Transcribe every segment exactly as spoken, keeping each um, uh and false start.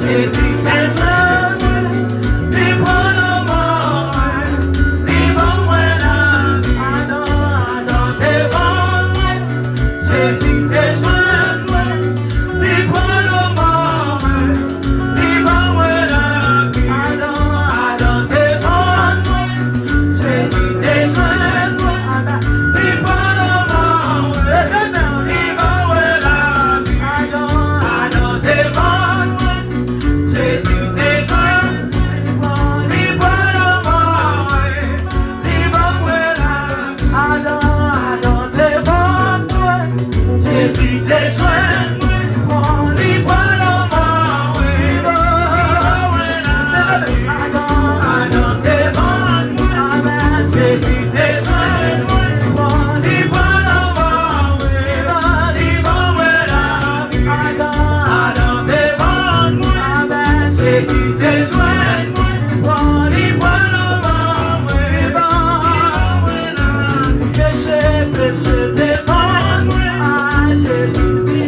Jezi te jwenn mwen, li pran lanmò mwen, li ban mwen lavi. Adan, Adan te vann mwen, Jezi te jwenn mwen, li pran lanmò mwen, li ban mwen lavi. Adan, Adan te vann mwen, Jezi te jwenn mwen, li pran lanmò mwen, li ban mwen lavi. Adan, Adan te vann mwen, Jezi te jwenn mwen, li pran lanmò mwen, li ban mwen lavi. Adan, Adan te vann mwen, Jezi te jwenn mwen, li pran lanmò mwen, li ban mwen lavi. Adan, Adan te vann mwen, Jezi te jwenn mwen, li pran lanmò mwen, li ban mwen lavi. Adan, Adan te vann mwen, Jezi te jwenn mwen, li pran lanmò mwen, li ban mwen lavi. Peche, peche te vann mwen a Jezi. Li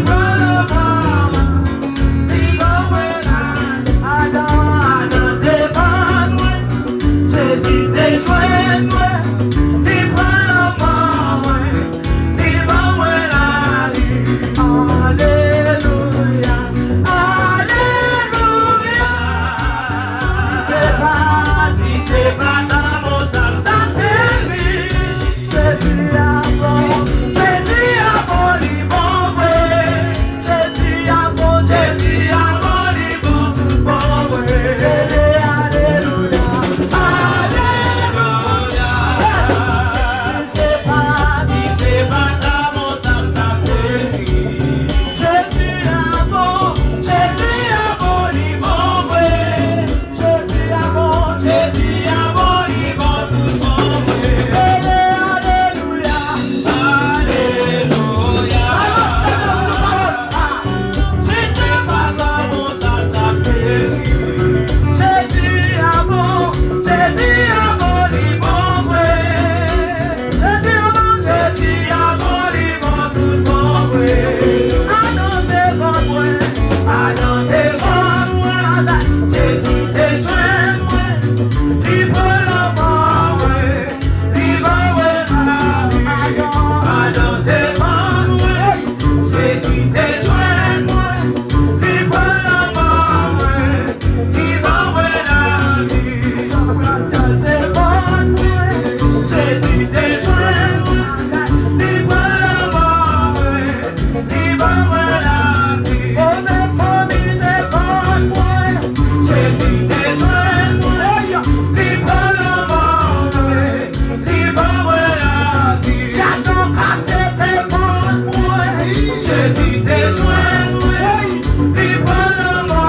pran lanmò mwen, li ban mwen lavi. Adan, Adan te vann mwen, Jezi te jwenn mwen, li pran lanmò mwen, li ban mwen lavi. Alelouya, alelouya. Si se pa, si se pa ta bon, sa m ta peri. Jezi a bon, Jezi a bon, li bon vre. Jezi a bon, Jezi a bon, li bon tout bon vre. Alelouya, alelouya. Si se pa, si se pa ta bon, sa m ta peri. Jezi a bon, Jezi a bon, li bon vre. Jezi a bon, Jezi a bon, li bon tout bon vre. Alelouya, alelouya. Balanse nan sou pawòl sa. Si se pa ta bon, sa m ta peri. Jezi a bon, Jezi a bon, li bon vre. Jezi a bon, Jezi a bon, li bon tout bon vre. Adan te vann mwen, Adan te vann mwen, Jezi te jwenn mwen, li pran lanmò mwen, li ban mwen lavi. Adan te vann mwen, Jezi te jwenn mwen, li pran lanmò mwen, li ban mwen lavi. Jan Brazil te vann mwen, Jezi te jwenn mwen, li pran lanmò mwen, li ban mwen lavi. Move fanmi te vann mwen, Jezi te jwenn mwen, li pran lanmò mwen, li ban mwen lavi. Dyab nan katye te vann mwen, Jezi te jwenn mwen, li pran lanmò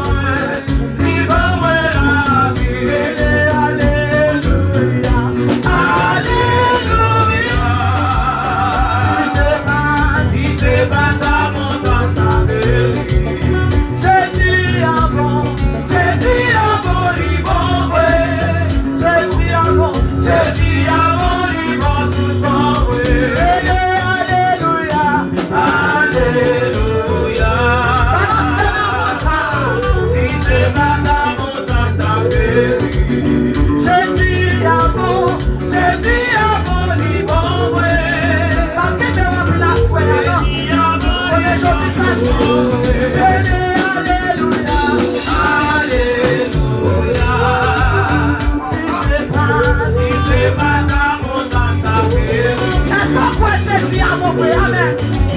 mwen, li ban mwen lavi. Alelouya, alelouya. Si se pa, si se pa ta bon, sa m ta peri. Jezi a bon, Jezi a bon, li bon vre. Jezi a bon, Jezi a bon, li bon tout bon vre. Alelouya, alelouya. Balanse nan mwen sa. Si se pa ta bon, sa m ta peri. Jezi a bon, Jezi a bon, li bon vre. Pa kenbe w anpil aswè a non. Premye jodi sa. Alelouya, alelouya. Si se pa, si se pa ta bon, sa m ta peri. Èske w kwè Jezi a bon vre? Amèn.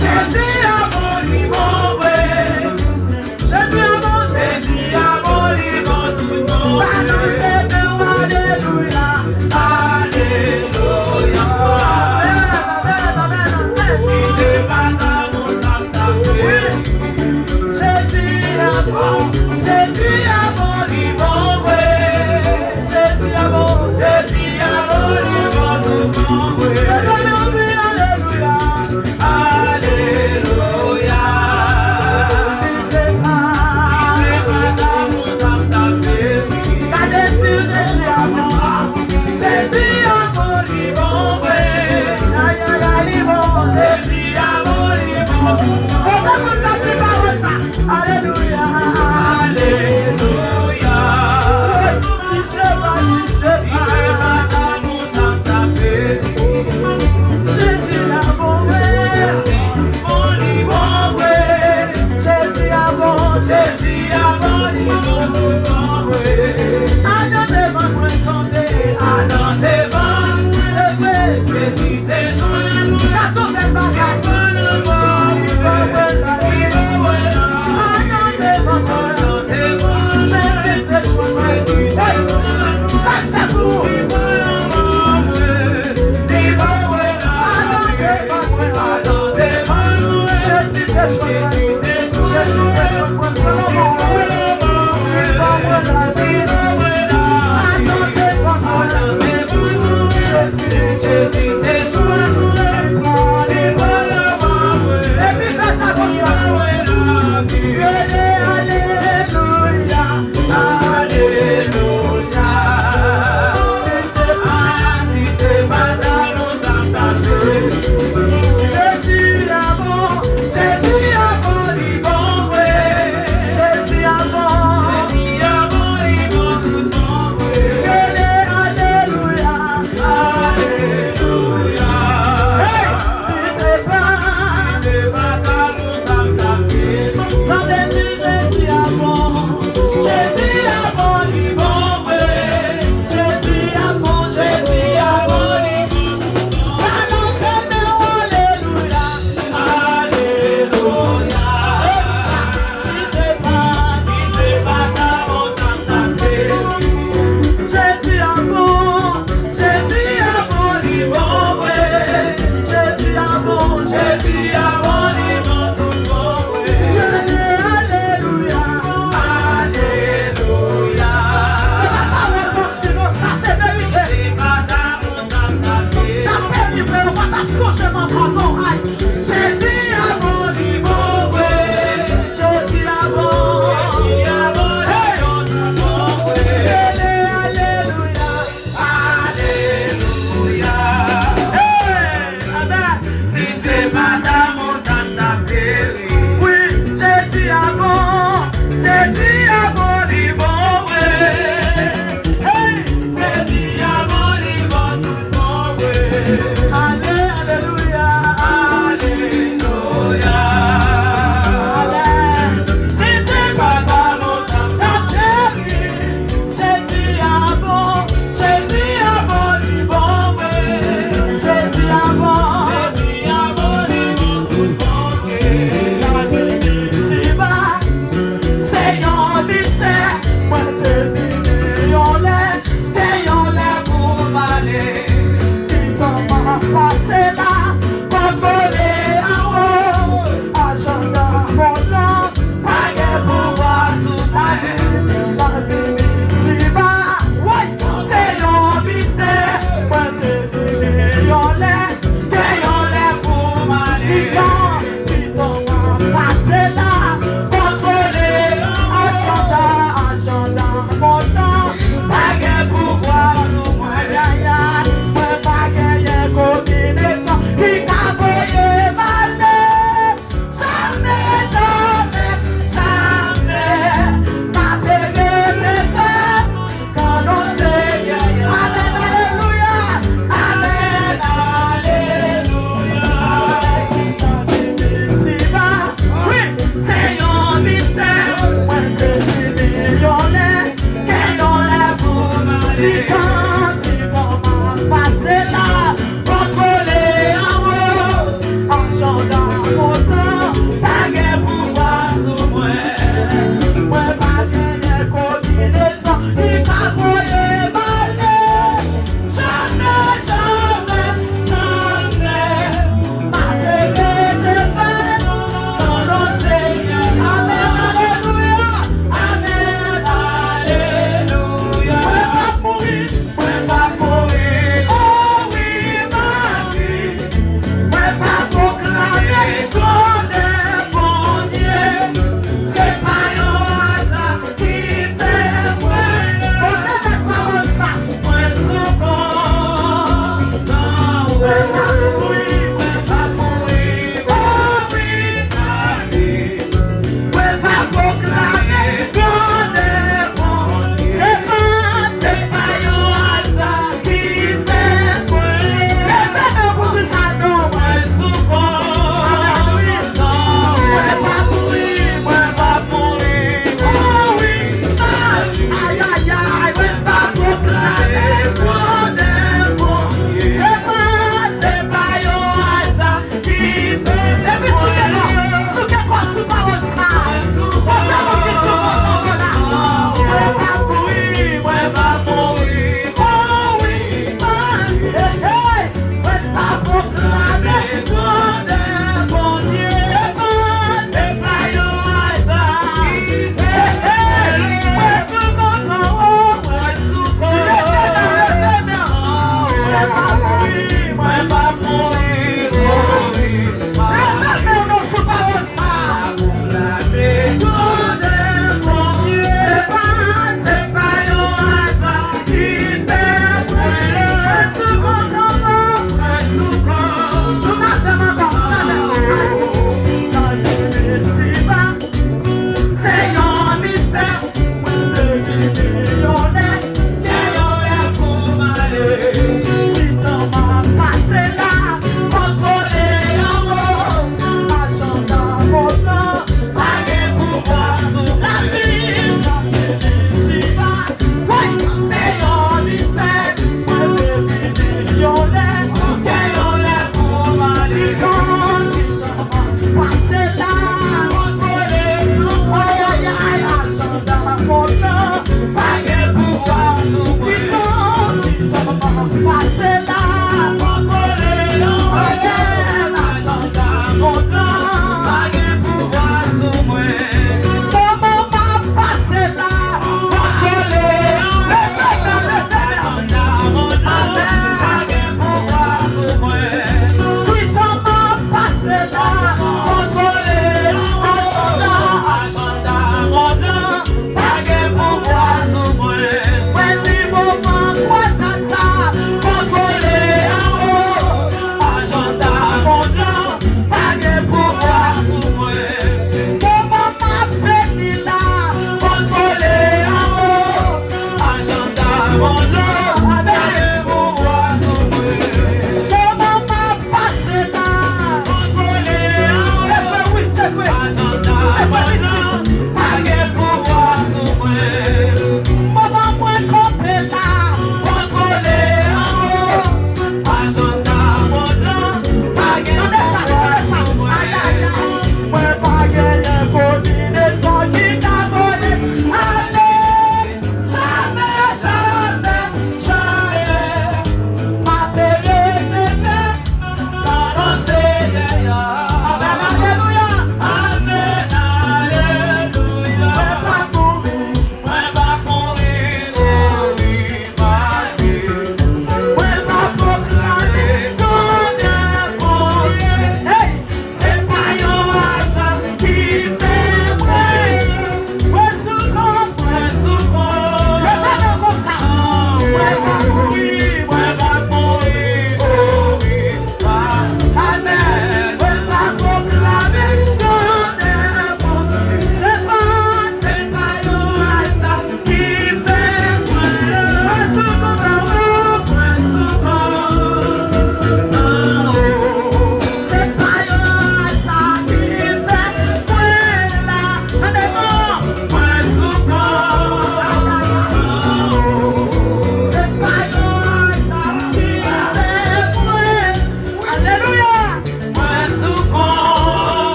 Jezi a bon, li bon vre. Jezi a bon, Jezi a bon, li bon tout bon. Balanse men w, alelouya. Alelouya. Amèn, amèn, amèn, amèn. Si se pa ta bon, sa m ta peri. Jezi a bon, Jezi a bon, li bon vre. Jezi a bon, Jezi a bon, li bon tout bon vre. Leve men w, di alelouya. Alelouya. Si se pa, si se pa ta bon, sa m ta peri. Gade, di Jezi a bon. Jezi a bon, li bon vre. Ay, ay, ay, li bon. Jezi a bon, li bon. Kontan ti pawòl sa. Alelouya. Alelouya. Si se pa, si se pa. Jezi a bon vre. Bon, li bon vre. Jezi a bon, Jezi a bon, li bon tout bon vre. Adan devan mwen tonbe, adan devan mwen tonbe. Jezi te jwenn mwen. Ka tonbe bagay. Li bon vre, li bon vre. Adan devan mwen tonbe. Jezi te jwenn mwen. Hey, sa k fèt pou ou? Alelouya. Alelouya. Si se pa, si se pa ta nou t ap tape. Jezi a bon, Jezi a bon,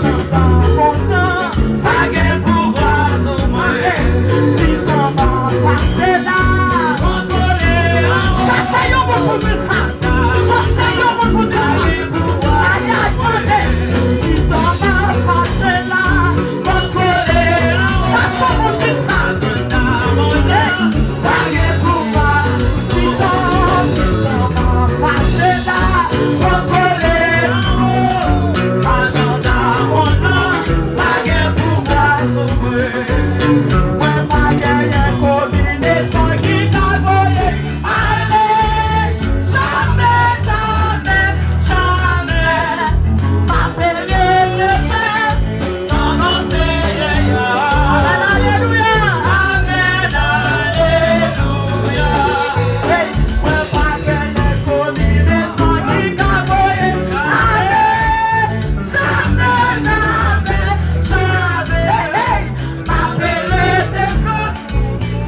Chanta kontan, pa gen pouvwa sou mwen. Ti tan pa pase la. Kontwole an. Chache yon moun pou di sa. Chache yon moun pou di sa. Ayay, mande. Ti tan pa pase la. Kontwole an. Chache yon moun di sa. Hey. Pa gen pouvwa, ti tan, ti tan pa pase la, kontwole anwo, ajanda mond lan, pa gen pouvwa sou mwen. Mwen pa genyen konbinezon ki ka voye m ale, jamè, jamè, jamè, m ape rete fèm. Non, non, Senyè a. Amèn, alelouya. Amèn, alelouya. Hey, mwen pa genyen konbinezon ki ka voye m ale. Jamè, jamè, jamè. Hey, hey, m ape rete fèm.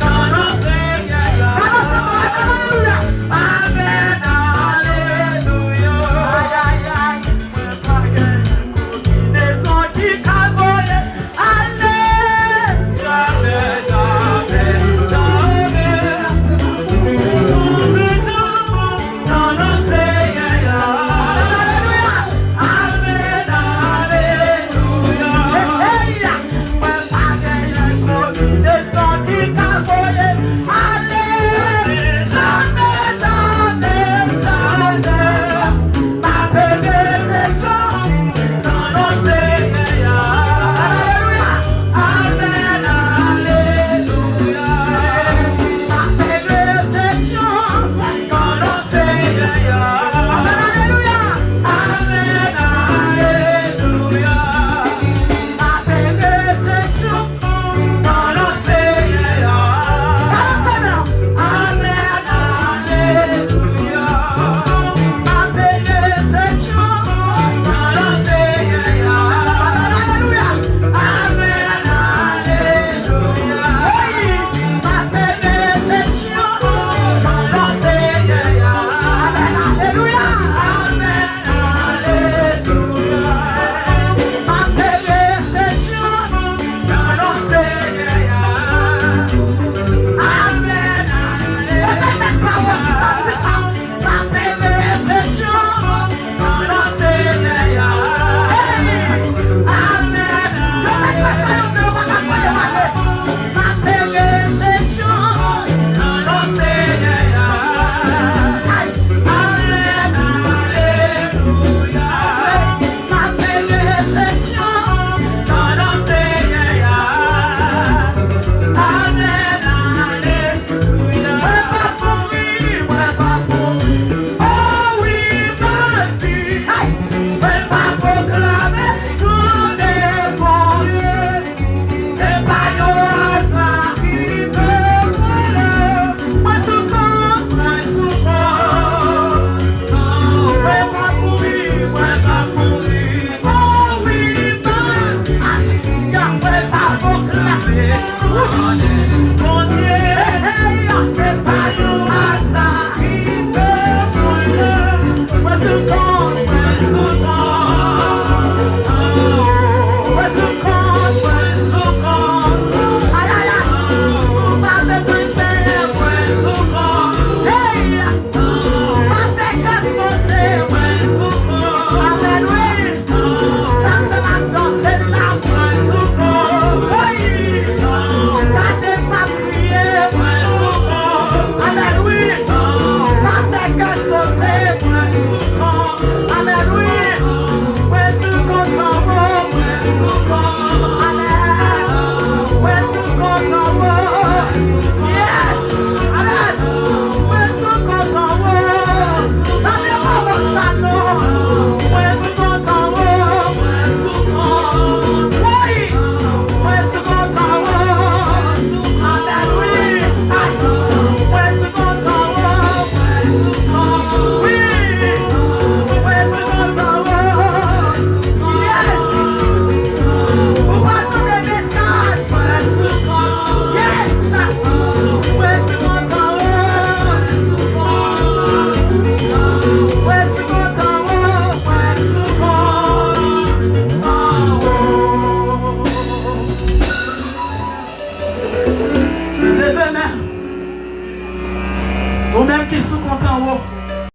Non, non, Senyè a. Balanse bra, amèn, alelouya. Amèn, alelouya. Ay, ay, ay. Mwen pa gen konbinezon ki ka voye m ale. Jamè, jamè, jamè. Non, non, Senyè a. Alelouya. Amèn, alelouya. Hey, hey. Mwen pa genyen konbinezon ki ka voye m ale. Jamè, jamè, jamè. M ape rete fèm. Non, non, Senyè a. Alelouya. Amèn, alelouya. M ape rete fèm. Non, non, Senyè a. Amèn, alelouya. Amèn, alelouya. M ape rete fèm. Non, non, Senyè a. Balanse men w. Amèn, alelouya. M ape rete fèm. Non, non, Senyè a. Amèn, alelouya. Amèn, alelouya. Hey, m ape rete fèm. Non, non, Senyè a. Amèn, alelouya. Amèn. Alelouya. M ape rete fèm nan non Senyè a. Amèn, alelouya. Mete men pawòl sa, di sa. M ape rete fèm nan non Senyè a. Hey! Amèn. Yo mèt fè sa yo vle, yo pa ka fè yo ale. M ape rete fèm nan non Senyè a. Ay! Amèn, alelouya. M ape rete fèm nan non Senyè a. Amèn, alelouya. Mwen p ap mouri, mwen p ap mouri. O wi, m ap viv. Ay! Mwen p ap pwoklame grandè Bondye. Se pa yon aza ki fè mwen la. Mwen sou kont, mwen sou kont. Mwen p ap mouri, mwen p ap mouri. O wi, mwen, alelouya, mwen p ap pwoklame. Wouch!